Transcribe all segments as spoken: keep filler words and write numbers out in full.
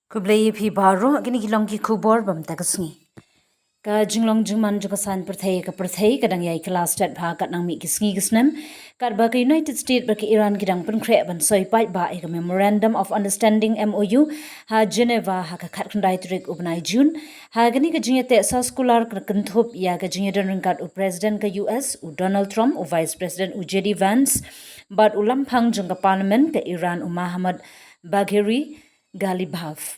Khublei ïa phi baroh, kine ki long ki khubor ba mynta ka sngi. Ka jinglong jingman jong ka saiñ pyrthei ha ka pyrthei ka dang ïai kylla stet bha kat nang mih ki sngi ki snem. Katba ka United States bad ka Iran ki dang pynkhreh ban soi paidbah ïa ka Memorandum of Understanding, M O U, ha Geneva ha ka khatkhyndai tarik u bnai June. Ha kane ka jingïateh soskular ka kynthup ïa ka jingïadon ryngkat u President ka U S u Donald Trump, u Vice President u J D Vance, bad u lamphang jong ka Parliament ka Iran u Mohammad Bagheri Ghalibaf.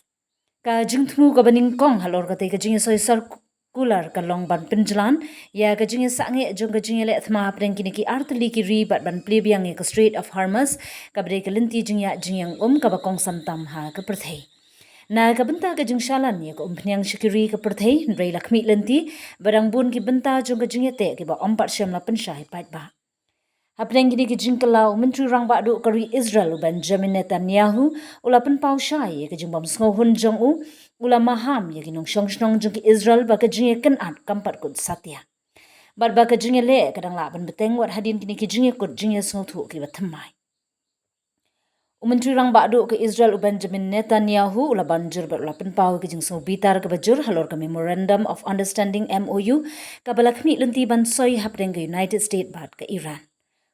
Ka jingthmu kaba nyngkong halor katei ka jingïasoi soskular ka long ban pynjlan ïa ka jingïasangeh jong ka jingïaleh thma hapdeng kine ki artylli ki ri bad ban plie biang ïa ka Strait of Hormuz, kaba dei ka lynti jingïaid jingïeng um kaba kongsan tam ha ka pyrthei. Na ka bynta ka jingshalan ïa ka umphniang sha ki ri ka pyrthei, hynrei la khmih lynti ba dang bun ki bynta jong ka jingïateh kiba ym pat shym la pynshai paidbah. Hapdeng kine ki jingkylla, u Myntri Rangbah Duh ka ri Israel u Benjamin Netanyahu u la pynpaw shai ïa ka jingbym sngewhun jong u, u la maham ïa ki nongshong shnong jong ki Israel ba ka jingïakynad kam pat kut satia, bad ba ka jingïaleh ka dang lah ban bteng wat hadien kine ki jingïakut jingïasngewthuh kiba thymmai. U Myntri Rangbah Duh ka Israel u Benjamin Netanyahu u la ban jur bad u la pynpaw ïa ka jingsngewbitar kaba jur halor ka Memorandum of Understanding, M O U, kaba la khmih lynti ban soi hapdeng ka United States bad ka Iran.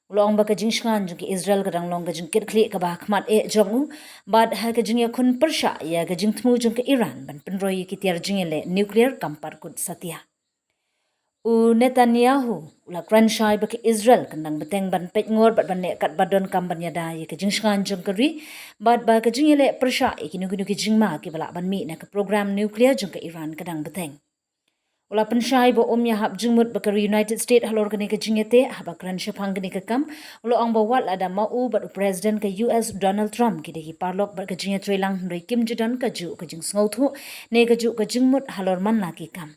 U la ong ba ka jingshngaiñ jong ka Israel ka dang long ka jingkitkhlieh kaba ha khmat eh jong u bad ha ka jingïakhun pyrshah ïa ka jingthmu jong ka Iran ban pynroi ïa ki tiar jingïaleh nuclear kam pat kut satia. U Netanyahu u la kren shai ba ka Israel kan dang bteng ban peitngor bad ban leh katba donkam ban ïada ïa ka jingshngaiñ jong ka ri, bad ba ka jingïaleh pyrshah ïa kino kino ki jingma kiba lah ban mih na ka program nuclear jong ka Iran ka dang bteng. U la pynshai ba um ïahap jingmut bad ka ri United States halor kane ka jingïateh. Haba kren shaphang kane ka kam, u la ong ba wat lada ma u bad u President ka U S Donald Trump ki dei ki paralok bad ka jingïatreilang, hynrei kim ju don kajuh ka jingsngewthuh ne kajuh ka jingmut halor man la ki kam.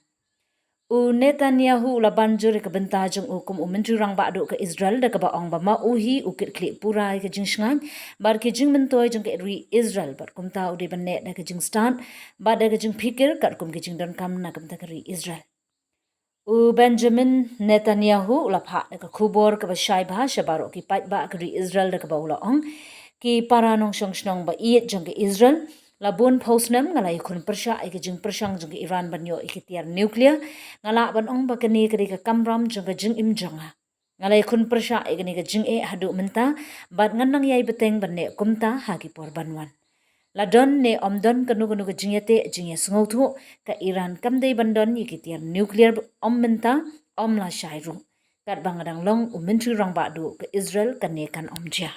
U Netanyahu u la ban jur ïa ka bynta jong u kum u Myntri Rangbah Duh ka Israel da kaba ong ba ma u hi u kitkhlieh pura ïa ka jingshngaiñ bad ki jingmyntoi jong ka ri Israel, bad kumta u dei ban leh da ka jingstad bad da ka jingphikir katkum ki jingdonkam na ka bynta ka ri Israel. U Benjamin Netanyahu u la phah da ka khubor kaba shai bha sha baroh ki paidbah ka ri Israel da kaba u la ong, ki para nongshong shnong ba ïeit jong ka Israel, la bun phew snem nga la ïakhun pyrshah ïa ka jingpyrshang jong ka Iran ban ïoh ïa ki tiar nuclear. Nga lah ban ong ba kane ka dei ka kamram jong ka jingim jong nga. Nga la ïakhun pyrshah ïa kane ka jingeh haduh mynta bad ngan nang ïai bteng ban leh kumta ha ki por ban wan. La don ne ym don kano kano ka jingïateh jingïasngewthuh, ka Iran kam dei ban don ïa ki tiar nuclear ym mynta ym lashai ruh. Katba nga dang long u Myntri Rangbah Duh ka Israel, kane kan ym jia.